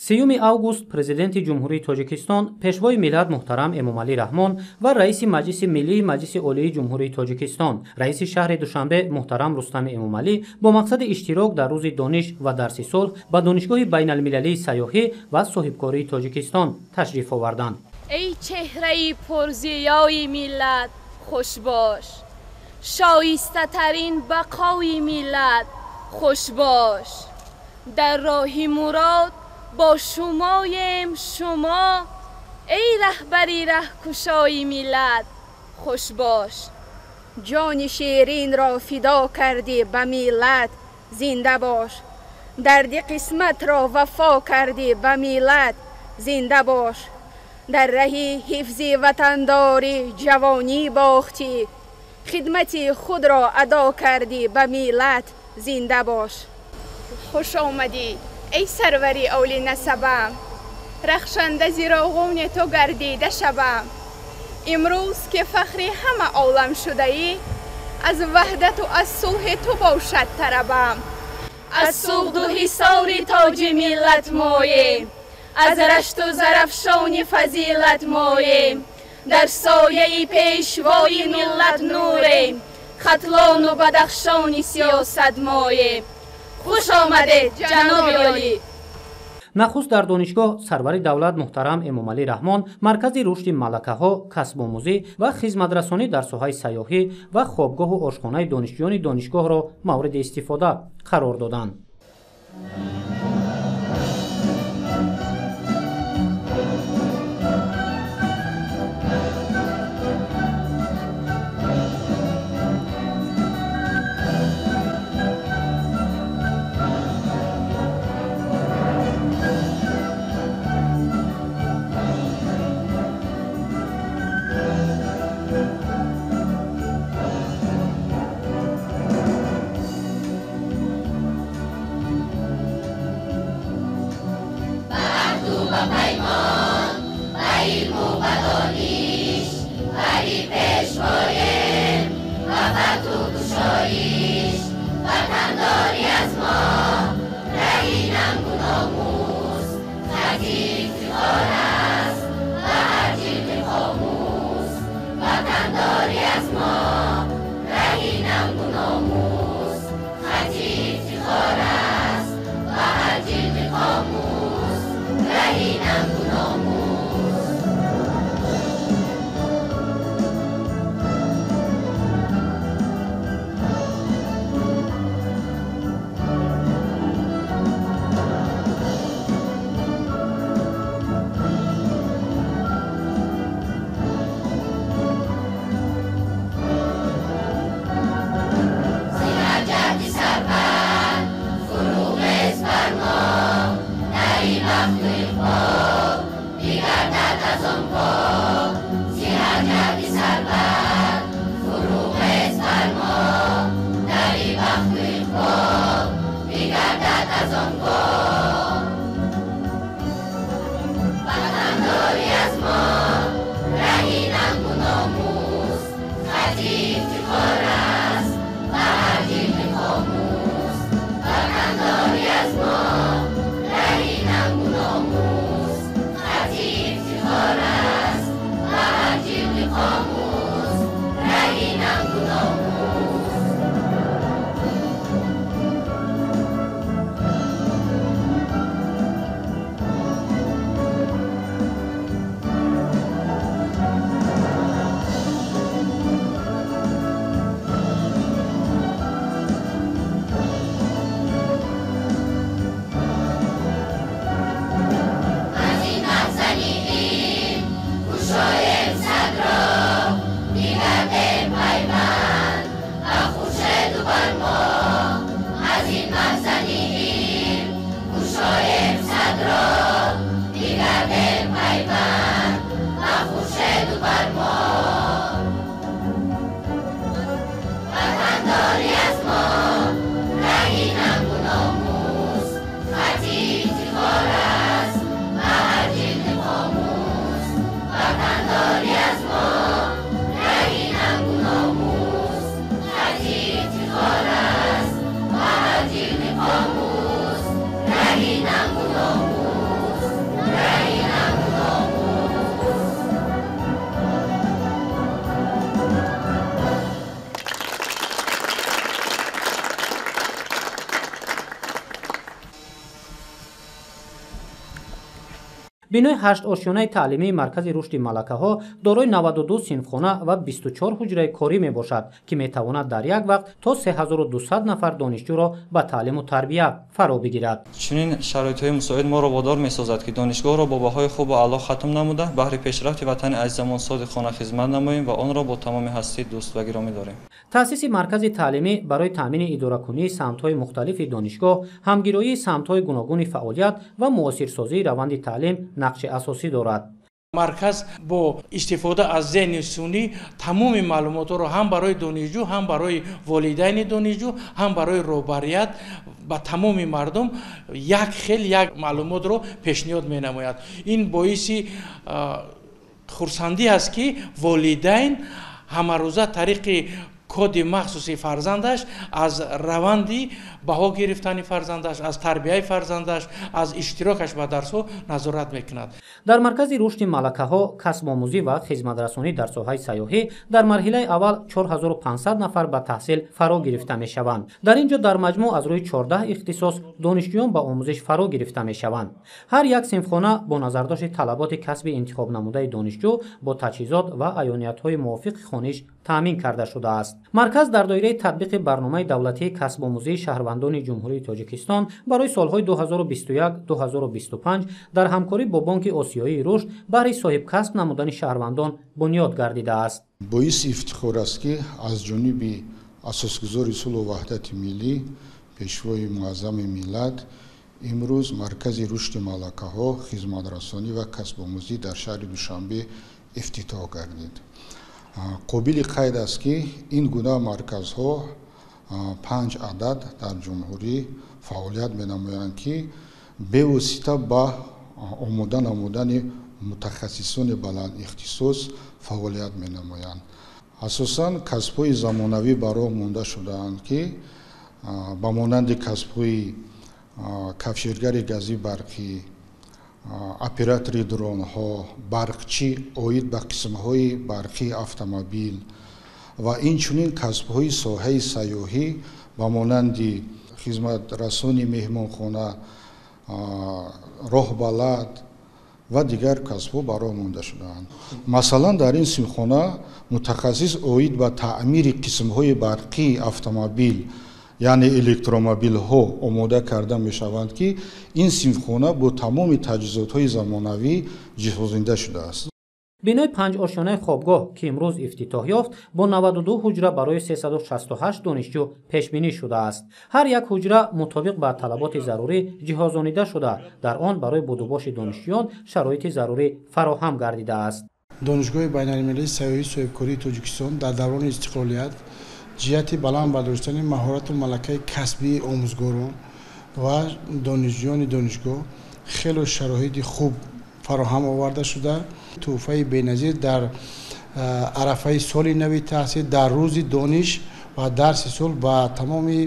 3 август Президенти Ҷумҳурии Тоҷикистон, Пешвои миллат муҳтарам Эмомалӣ Раҳмон ва Раиси Маҷлиси Миллии Маҷлиси Олии Ҷумҳурии Тоҷикистон, Раиси шаҳри Душанбе муҳтарам Рустами Эмомалӣ бо мақсади иштирок дар рӯзи дониш ва дарси сулҳ ба Донишгоҳи байналмилалии сайёҳӣ ва соҳибкории Тоҷикистон ташриф оварданд. Эй чеҳраи пурзиёи миллат, хуш бош, шоистатарин бақои миллат, хуш бош. Дар роҳи мурод бо шумоем шумо, эй раҳбари раҳкушои миллат, хуш бош. Ҷони ширинро фидо кардӣ ба миллат, зинда бош. Дарди қисматро вафо кардӣ ба миллат, зинда бош. Дар раҳи ҳифзи ватандорӣ ҷавонӣ бохтӣ, хидмати худро адо кардӣ ба миллат, зинда бош. Хуш омадӣ, эй сарвари олинасабам, рахшанда зироғони ту гардида шавам. Имрӯз ки фахри ҳама олам шудаӣ, аз ваҳдату аз сулҳи ту бошад тарабам. Аз Суғду ҳисори тоҷи миллат моем, аз Рашту Зарафшони фазилат моем, дар сояи пешвои миллат нурем, Хатлону Бадахшони сиёсат моем. Хуш омадед, ҷаноби олӣ. Нахуст дар донишгоҳ сарвари давлат муҳтарам Эмомалӣ Раҳмон маркази рушди малакаҳо, касбомӯзӣ ва хизматрасонӣ дар соҳаи сайёҳӣ ва хобгоҳу ошхонаи донишҷӯёни донишгоҳро мавриди истифода қарор доданд. Бинои 8-ошёнаи таълимии Маркази рушди малакаҳо дорои 92 синфхона ва 24 ҳуҷраи корӣ мебошад, ки метавонад дар як вақт то 3200 нафар донишҷӯро ба таълиму тарбия фаро бигирад. Чунин шароитҳои мусоид моро водор месозад, ки донишгоҳро бо баҳои хубу аъло хатм намуда, баҳри пешрафти ватани азизамон содиқона хизмат намоем ва онро бо тамоми ҳастӣ дӯст ва гиромӣ дорем. Таъсиси маркази таълимӣ барои таъмини идоракунии самтҳои мухталифи донишгоҳ, ҳамгироии самтҳои гуногуни фаъолият ва муосирсозии раванди таълим нақши асосӣ дорад. Марказ бо истифода аз зеҳни сунъӣ тамоми маълумотҳоро ҳам барои донишҷӯ, ҳам барои волидайни донишҷӯ, ҳам барои роҳбарият ба тамоми мардум як хел як маълумотро пешниҳод менамояд. Ин боиси хурсандӣ аст, ки волидайн ҳамарӯза тариқи коди махсуси фарзандаш аз раванди баҳо гирифтани фарзандаш, аз тарбияи фарзандаш, аз иштирокаш ба дарсҳо назорат мекунад. Дар Маркази рушди малакаҳо, касбомӯзӣ ва хизматрасонӣ дар соҳаи сайёҳӣ дар марҳилаи аввал 4500 нафар ба таҳсил фаро гирифта мешаванд. Дар ин ҷо дар маҷмӯъ аз рӯи 14 ихтисос донишҷӯён ба омӯзиш фаро гирифта мешаванд. Ҳар як синфхона бо назардошти талаботи касби интихобнамудаи донишҷӯ бо таҷҳизот ва аёниятҳои мувофиқи хониш таъмин карда шудааст. Марказ дар доираи татбиқи барномаи давлатии касбомӯзии шаҳрвандони Ҷумҳурии Тоҷикистон барои солҳои 2021-2025 дар ҳамкорӣ бо Бонки Осиёии рушд баҳри соҳибкасб намудани шаҳрвандон бунёд гардидааст. Боиси ифтихор аст, ки аз ҷониби асосгузори сулҳу ваҳдати миллӣ, Пешвои муаззами миллат, имрӯз Маркази рушди малакаҳо, хизматрасонӣ ва касбомӯзӣ дар шаҳри Душанбе ифтитоҳ гардид. Қобили қайд аст, ки ин гуна марказҳо 5 адад дар ҷумҳурӣ фаъолият менамоянд, ки бевосита ба омода намудани мутахассисони баландихтисос фаъолият менамоянд. Асосан касбҳои замонавӣ ба роҳ монда шудаанд, ки ба монанди касбҳои кафшергари гази барқӣ, оператори дронҳо, барқчӣ оид ба қисмҳои барқии автомобил ва инчунин касбҳои соҳаи сайёҳӣ ба монанди хизматрасони меҳмонхона, роҳбалад ва дигар касбҳо ба роҳ монда шудаанд. Масалан, дар ин синфхона мутахассис оид ба таъмири қисмҳои барқии автомобил, яъне электромобилҳо омода карда мешаванд, ки ин синфхона бо тамоми таҷҳизотҳои замонавӣ ҷиҳозонда шудааст. Бинои 5-ошёнаи хобгоҳ, ки имрӯз ифтитоҳ ёфт, бо 92 ҳуҷра барои 368 донишҷӯ пешбинӣ шудааст. Ҳар як ҳуҷра мутобиқ ба талаботи зарурӣ ҷиҳозонида шуда, дар он барои будубоши донишҷӯён шароити зарурӣ фароҳам гардидааст. Донишгоҳи байналмилалии сайёҳии соҳибкории Тоҷикистон дар даврони истиқлолият ҷиҳати баланд бардоштани маҳорату малакаи касбии омӯзгорон ва донишҷӯёни донишгоҳ хело шароити хуб фароҳам оварда шуда, тӯҳфаи беназир дар арафаи соли нави таҳсил, дар рӯзи дониш ва дарси сол ба тамоми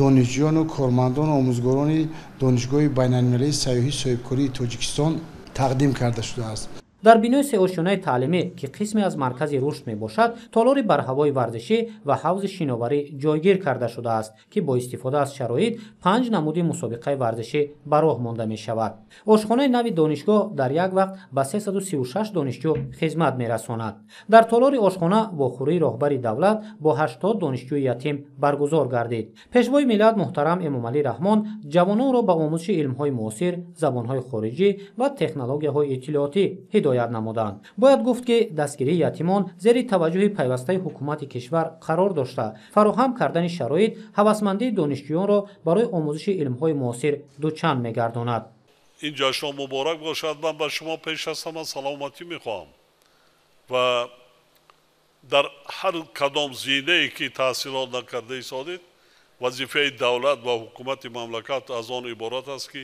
донишҷӯёну кормандону омӯзгорони Донишгоҳи байналмилалии сайёҳии соҳибкории Тоҷикистон тақдим карда шудааст. Дар бинои 3-ошёнаи таълимӣ, ки қисме аз Маркази рушд мебошад, толори барҳавои варзишӣ ва ҳавзи шиноварӣ ҷойгир карда шудааст, ки бо истифода аз шароит 5 намуди мусобиқаи варзишӣ ба роҳ монда мешавад. Ошхонаи нави донишгоҳ дар як вақт ба 336 донишҷӯ хизмат мерасонад. Дар толори ошхона вохӯрии роҳбари давлат бо 80 донишҷӯи ятим баргузор гардид. Пешвои миллат муҳтарам Эмомалӣ Раҳмон ҷавононро ба омӯзиши илмҳои муосир, забонҳои хориҷӣ ва технологияҳои иттилоотӣ ҳидоят намуданд. Бояд гуфт, ки дастгирии ятимон зери таваҷҷӯҳи пайвастаи ҳукумати кишвар қарор дошта, фароҳам кардани шароит ҳавасмандии донишҷӯёнро барои омӯзиши илмҳои муосир дучанд мегардонад. Ин ҷашнҳо муборак бошад. Ман ба шумо пеш аз ҳама саломатӣ мехоҳам ва дар ҳар кадом зинае ки таҳсилот накарда истодед, вазифаи давлат ва ҳукумати мамлакат аз он иборат аст, ки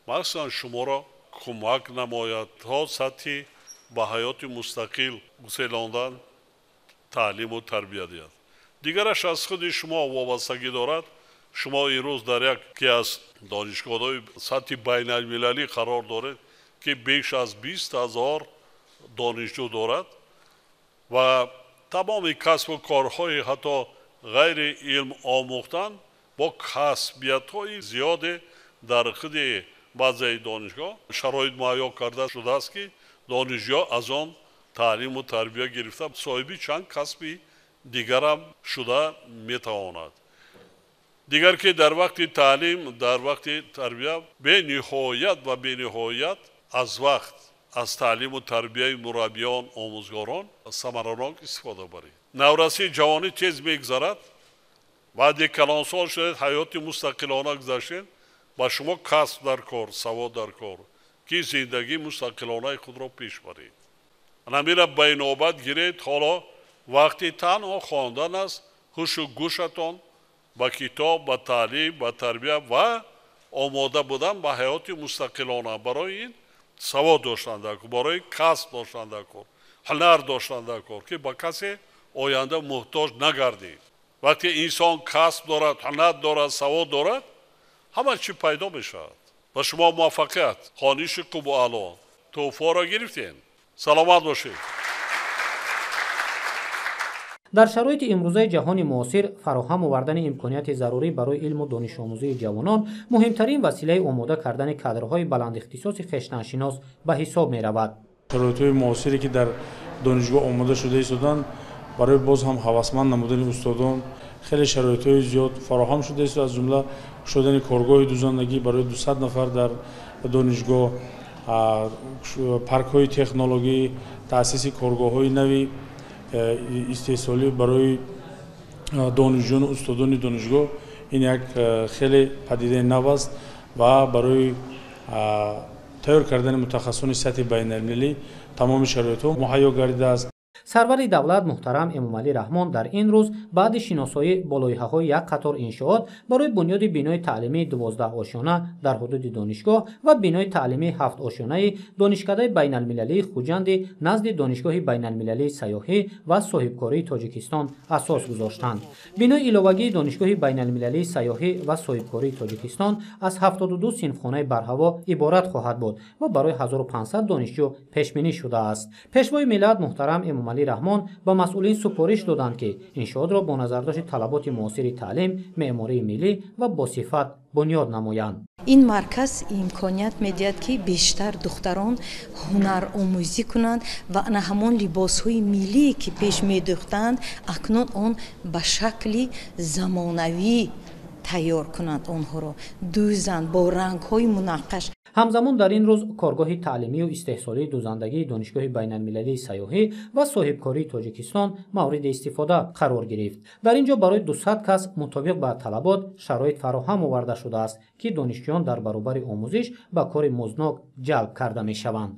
махсусан шуморо кӯмак намояд то сатҳи ба ҳаёти мустақил гуселондан таълиму тарбия диҳад. Дигараш аз худи шумо вобастагӣ дорад. Шумо имрӯз дар яке аз донишгоҳҳои сатҳи байналмилалӣ қарор доред, ки беш аз 20 000 донишҷӯ дорад ва тамоми касбу корҳои ҳатто ғайри илм омӯхтан бо касбиятҳои зиёде дар худи базаи донишгоҳ шароит муҳайё карда шудааст, ки донишҷӯ аз он таълиму тарбия гирифта соҳиби чанд касби дигарам шуда метавонад. Дигар ки дар вақти таълим, дар вақти тарбия бениҳоят ва бениҳоят аз вақт аз таълиму тарбияи мураббиён, омӯзгорон самаранок истифода баред. Наврасии ҷавонӣ тез мегузарад. Баъди калонсол шудед, ҳаёти мустақилона гузаштед, ба шумо касб дар кор, савод дар кор, ки зиндагии мустақилонаи худро пеш баред. Ҳаминро ба инобат гиред. Ҳоло вақти танҳо хондан аст, ҳушу гӯшатон ба китоб, ба таълим, ба тарбия ва омода будан ба ҳаёти мустақилона. Барои ин савод доштан дар кор, барои касб доштан дар кор, ҳунар доштан дар кор, ки ба касе оянда муҳтоҷ нагардед. Вақте инсон касб дорад, ҳунар дорад, савод дорад, ҳама чӣ пайдо мешавад. Ба шумо муваффақият, хониши хубу аъло. Тӯҳфаро гирифтем. Саломат бошед. Дар шароити имрӯзаи ҷаҳони муосир фароҳам овардани имконияти зарурӣ барои илму донишомӯзии ҷавонон муҳимтарин василаи омода кардани кадрҳои баландихтисоси хештаншинос ба ҳисоб меравад. Шароитҳои муосире ки дар донишгоҳ омода шуда истоданд, барои боз ҳам ҳавасманд намудани устодон хеле шароитҳои зиёд фароҳам шудааст, аз ҷумла шудани коргоҳи дузандагӣ барои 200 нафар дар донишгоҳ, паркҳои технологӣ, таъсиси коргоҳҳои нави истеҳсолӣ барои донишҷӯёну устодони донишгоҳ. Ин як хеле падидаи нав аст ва барои тайёр кардани мутахассисони сатҳи байналмилалӣ тамоми шароитҳо муҳайё гардидааст. Сарвари давлат муҳтарам Эмомалӣ Раҳмон дар ин рӯз баъди шиносоӣ бо лоиҳаҳои як қатор иншоот барои бунёди бинои таълимии 12 ошёна дар ҳудуди донишгоҳ ва бинои таълимии 7 ошёнаи Донишкадаи байналмилалии Хуҷанди назди Донишгоҳи байналмилалии сайёҳӣ ва соҳибкории Тоҷикистон асос гузоштанд. Бинои иловагии Донишгоҳи байналмилалии сайёҳӣ ва соҳибкории Тоҷикистон аз 72 синфхонаи барҳаво иборат хоҳад буд ва барои 1500 донишҷӯ пешбинӣ шудааст. Пешвои миллат муҳтарам Эмомалӣ Раҳмон ба масъулин супориш доданд, ки иншоотро бо назардошти талаботи муосири таълим, меъмории миллӣ ва босифат бунёд намоянд. Ин марказ имконият медиҳад, ки бештар духтарон ҳунаромӯзӣ кунанд ва ана ҳамон либосҳои миллие, ки пеш медӯхтанд, акнун он ба шакли замонавӣ тайёр кунанд, онҳоро дӯзанд бо рангҳои мунаққаш. Ҳамзамон дар ин рӯз коргоҳи таълимию истеҳсолии дузандагии Донишгоҳи байналмилалии сайёҳӣ ва соҳибкории Тоҷикистон мавриди истифода қарор гирифт. Дар ин ҷо барои 200 кас мутобиқ ба талабот шароит фароҳам оварда шудааст, ки донишҷӯён дар баробари омӯзиш ба кори музднок ҷалб карда мешаванд.